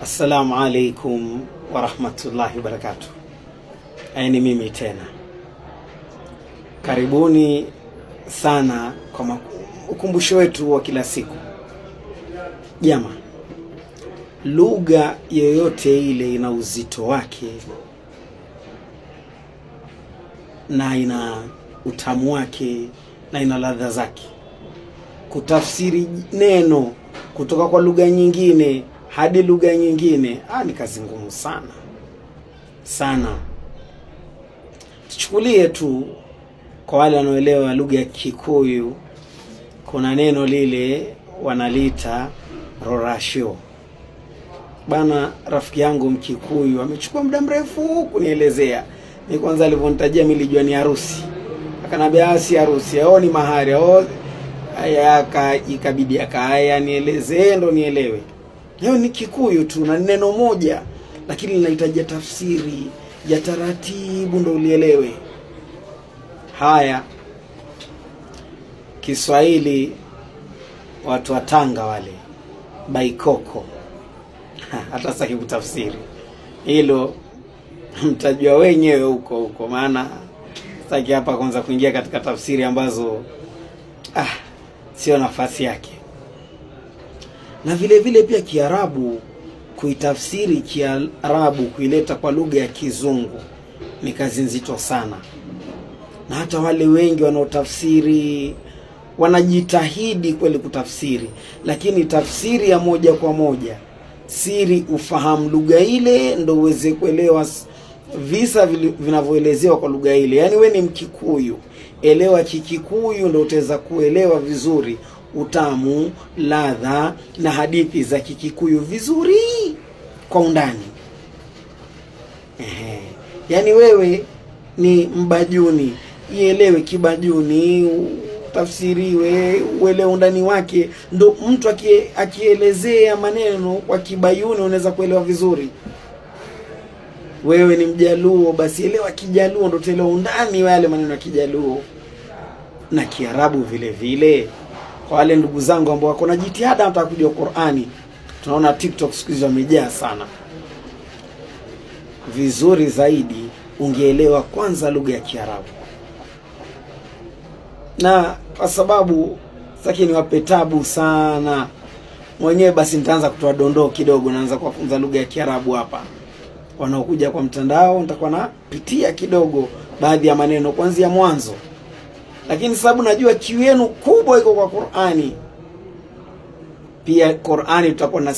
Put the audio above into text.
Assalamu alaikum warahmatullahi wabarakatuh. Ni mimi tena. Karibuni sana kwa ukumbusho wetu wa kila siku. Jama, lugha yoyote ile ina uzito wake na ina utamu wake na ina ladha zake. Kutafsiri neno kutoka kwa lugha nyingine hadi lugha nyingine, ni kazi ngumu sana sana. Tuchukulie tu kwa wale wanaoelewa lugha ya Kikuyu, kuna neno lile wanalita rorashio. Bana, rafiki yangu Mkikuyu amechukua muda mrefu kunielezea. Ni kwanza alivyonitajia mimi nilijua ni harusi. Akanambia si harusi, au ni mahari, au ikabidi akaya nielezee ndo nielewe. Leo ni Kikuyu tu na neno moja, lakini linahitaji tafsiri ya taratibu ndo ulielewe. Haya, Kiswahili watu wa Tanga wale baikoko, hata sitaki kutafsiri hilo, mtajua wenyewe huko huko, maana sitaki hapa kwanza kuingia katika tafsiri ambazo sio nafasi yake. Na vile vile pia Kiarabu, kuitafsiri Kiarabu kuileta kwa lugha ya Kizungu ni kazi nzito sana. Na hata wale wengi wanaotafsiri wanajitahidi kweli kutafsiri, lakini tafsiri ya moja kwa moja, siri ufahamu lugha ile ndo uweze kuelewa visa vinavyoelezewa kwa lugha ile. Yaani we ni Mkikuyu, elewa Kikikuyu ndo utaweza kuelewa vizuri utamu, ladha na hadithi za Kikikuyu vizuri kwa undani. Yaani wewe ni Mbajuni, ielewe Kibajuni, tafsiriwe, uelewe undani wake, ndo mtu akielezea maneno kwa Kibayuni unaweza kuelewa vizuri. Wewe ni Mjaluo, basi elewa Kijaluo ndo utaelewa undani wa yale maneno ya Kijaluo. Na Kiarabu vile vile. Kwa wale ndugu zangu ambao wako na jitihada wanataka kujua Qur'ani, tunaona TikTok siku hizi wamejaa sana. Vizuri zaidi ungeelewa kwanza lugha ya Kiarabu. Na kwa sababu sitaki niwape tabu sana mwenyewe, basi nitaanza kutoa dondoo kidogo, naanza kuwafunza lugha ya Kiarabu hapa. Wanaokuja kwa mtandao nitakuwa napitia kidogo baadhi ya maneno kuanzia mwanzo. Lakini sababu najua kiu yenu kubwa iko kwa Qur'ani, pia Qur'ani tutakuwa na